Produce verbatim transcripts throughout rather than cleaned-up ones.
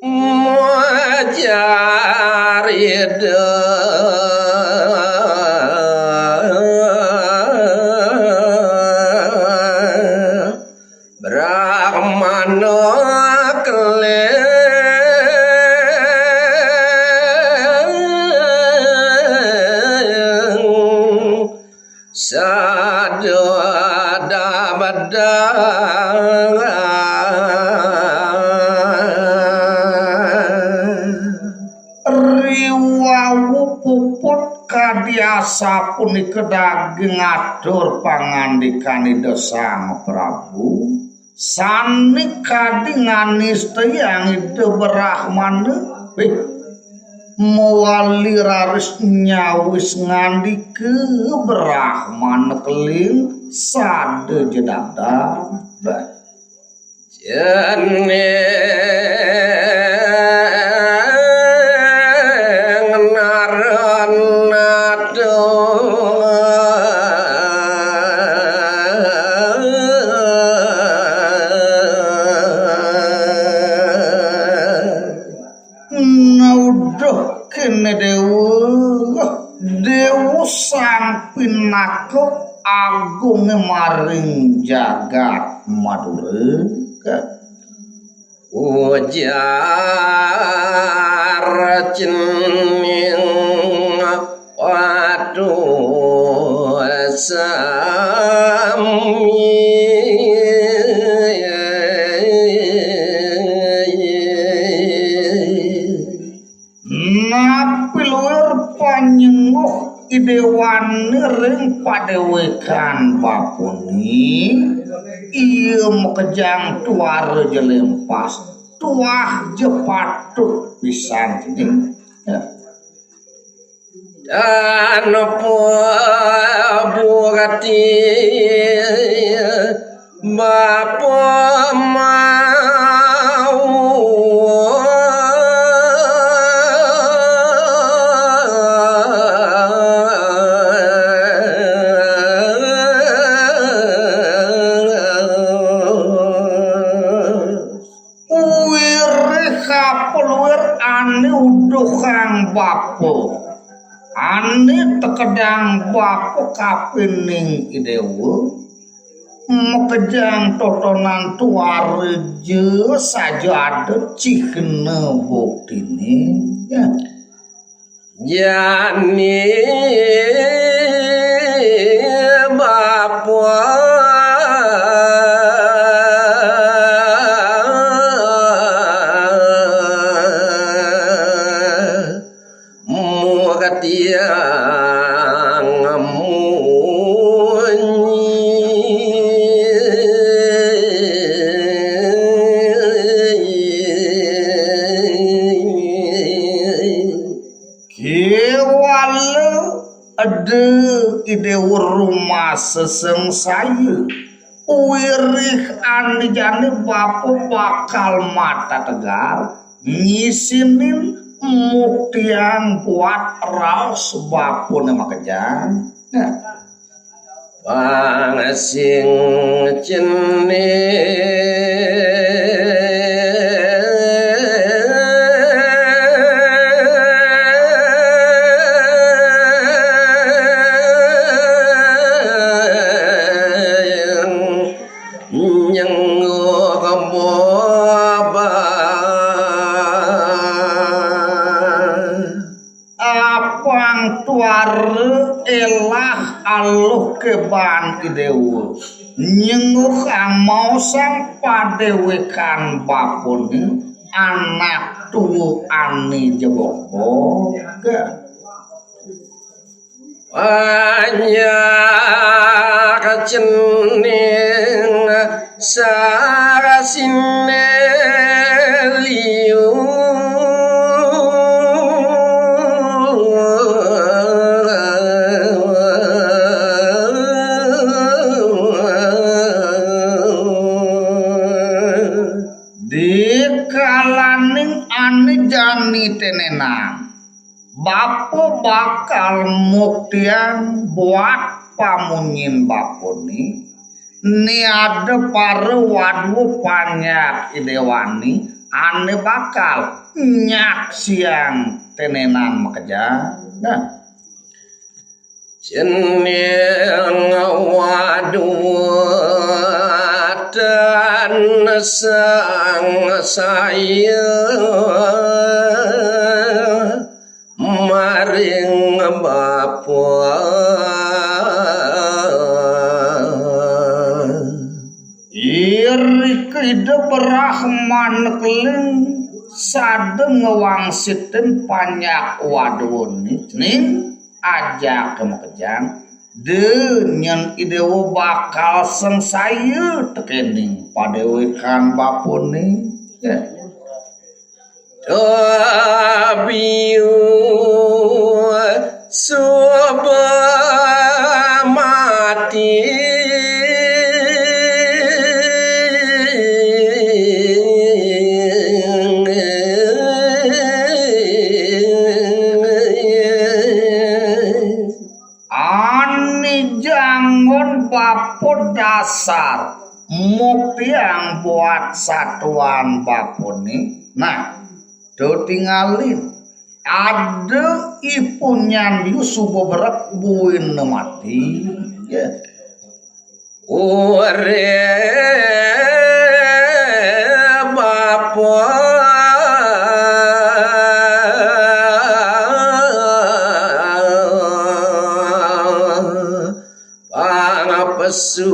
Majarida Brahmana keling sada dabdang. Riwau puput kadi asapunika daging atur pangandikan Ida Sang Prabu, sane kadi nganistayang Ida Brahmana. Wih, mawali raris nyawis ngandika Brahmana keling sada jedadar. Bah. Jeneng Naranata. Nauduh kene Dewa, Dewa Sang Pinaka agung maring jagat Madura. Ujar cening Watu Sami. Napi luir panyengguh Idewane ring padewekan bapane, ia makejang tuara jelempas, tuah ja patut pisan cening. Ya. Dan pabukti bapa mau. Wirih kapluir ane uduhang bapa, ane tekedang bapa kapining Idewa, makejang totonan tuara ja saja ada cihna buktine. Ya. Jani bapa murtiang munyi. Kewala eda Idewa rumasa sengsaya. Wirih ane jani bapa bakal mategar ngisinin muktiang buat raos bapane makejang. Nah. Pang sing cening nyenguk boba. Apang tuara elah aluh keban Idewa. Nyenguk amaosang padewekan bapane anak tua ane jebok-bok. Panjak cening sarasine liu. Dikalaning ane jani tenenang. Bapa bakal muktiang buat pamunyin bapane, ne ada para wadua panjak Idewane, ane bakal nyaksiang tenenan makejang. Nah, cening waduh dan sang saya maring bapa. Irika Ida Brahmana Keling sada ngwangsitin panjak waduhane ning ajaka makejang, da nyen Idewa bakal sangsaya tekening padewekan bapane. Ya. Tabiu suba mati. Ane janggon bapa dasar muktiang buat satuan bapane. Nah, to tingalin. Ada I Punyan Biu suba berek buin mati. Ya. Ore bapa pangapesu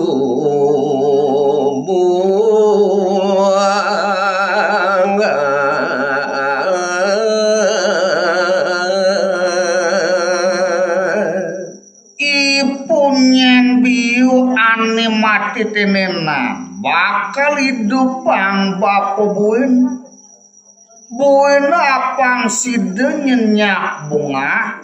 buang. I Punyan Biu ane mati tenenan bakal idupang bapa buin. Buin apang sida nyenyak bungah,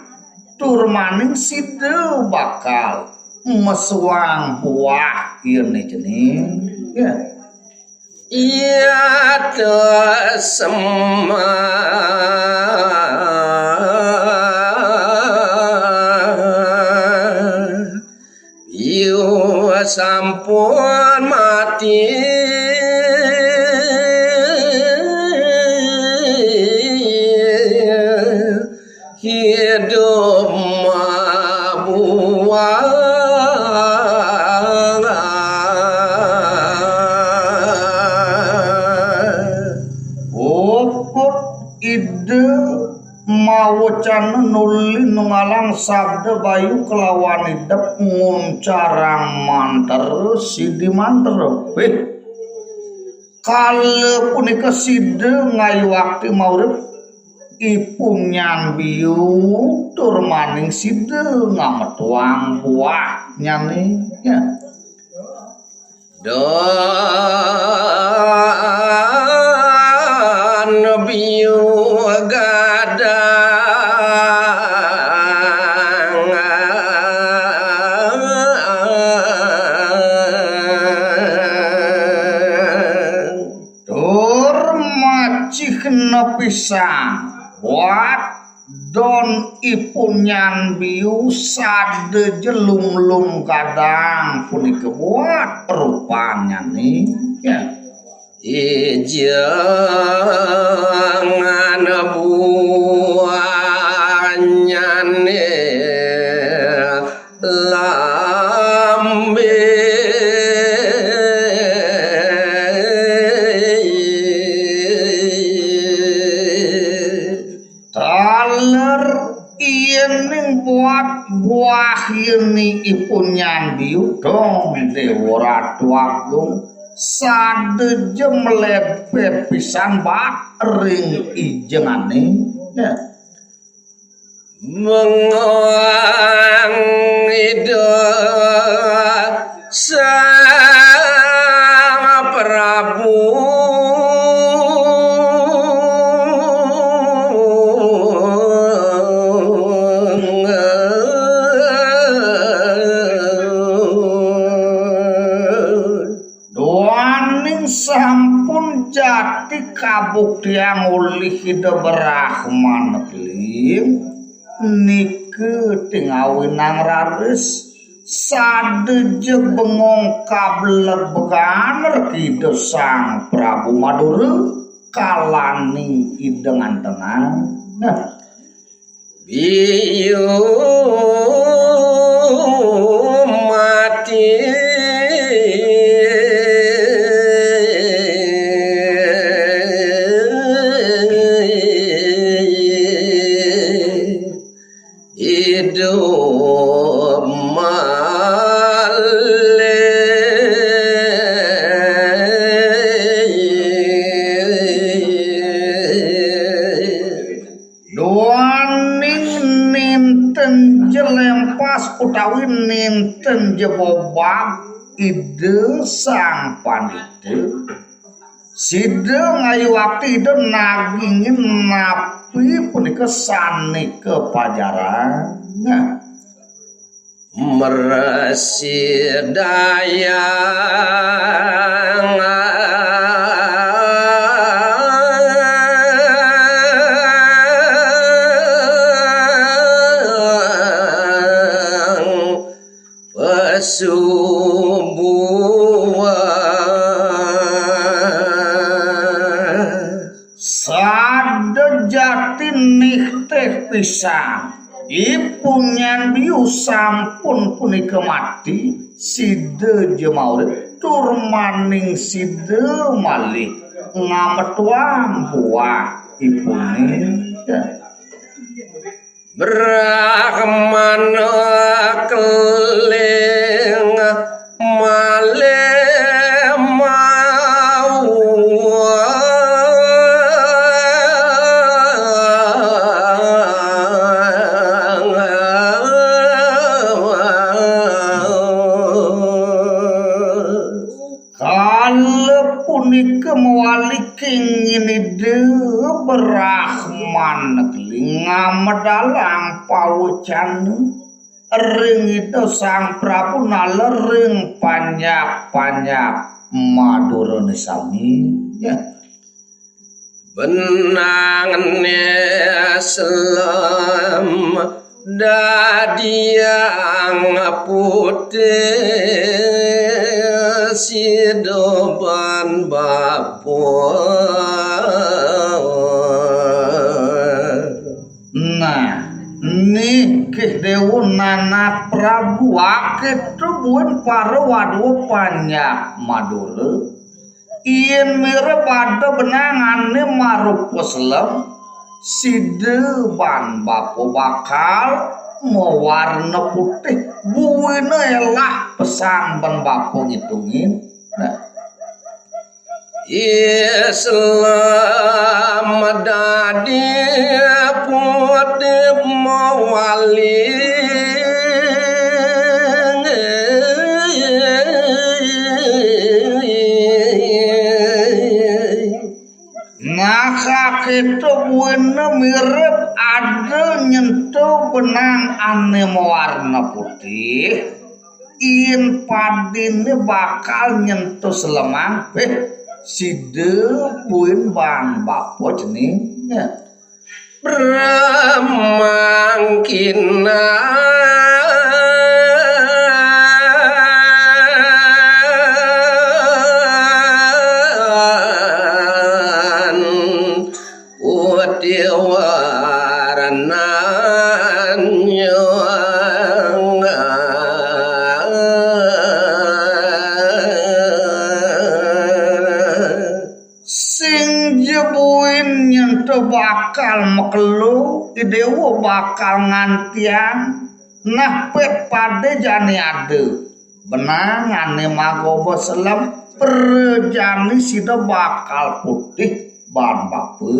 tur maning sida bakal mesuang buah yen cening. Ya. Iya to semah. Biu sampun mati, hidup mabuang. Puput Ida mawecana nuli nunggalang sabda bayu kelawan idep nguncarang mantra sidi mantra. Wih. Kala punika sida ngayuakti maurip I Punyan Biu tur maning sida ngametuang buahnyane. Ya. Dan biu gadang. Tur macihna pisan buat don I Punyan Biu sada jelumlum gadang punika buat rupannyane. Ya. Ijangan buahnyane lambe. Taler yening buat buah yeni I Punyan Biu dong Dewa Ratu Agung, sada jemlebet pisan bat ring ijengane. Ya. Mengoang Ida Sang Prabu. Duaning sampun jati kabuktiang olih Ida Brahmana Keling, nika tingawinang raris, sada jeg bengong kablebegan Ida Sang Prabu Madura. kalani Ida ngantenang. Nah, biyu mati. Idup malih. Duaning ninten jelempas utawi ninten jebobab Ida Sang Pandita, sida ngayuakti Ida nagingin napi punika sané kapajarang. Nah, mrasidayang pasubuh. Sada jati nihtih pisan. Ipunyan biu sampun punika mati, sida ja maurip, tur maning sida malih ngametuang buah ipunika. Brahmana keling malih mau. Kala punika mawali kenging Ida Brahmana keling ngamedalang pawecana ring Ida Sang Prabu nala ring panjak-panjak Madurané sami. Ya. Benangné selem dadiang putih, sida ban bapa. Nah, niki Déwa Nanak Prabu, akéto buin para wadwa panjak Madura. Yén mirib ada benang ané marupa selem, sida ban bapa bakal mawarna putih, buina élah pesan ban bapa ngitungin. Nah. Islam dadi putih mawali. Nah, sakéto buina mirib ada nyentuh benang ané mawarna putih. Yén padiné bakal nyentuh selemang, béh, sida buin ban bapa cening. Brahmangkinan putih warnanya. Sing ja buin nyentuh bakal makelo, Déwa bakal ngantiang, nah pét pada jani ada. Benang ané magoba selem, prajani sida bakal putih ban bapa.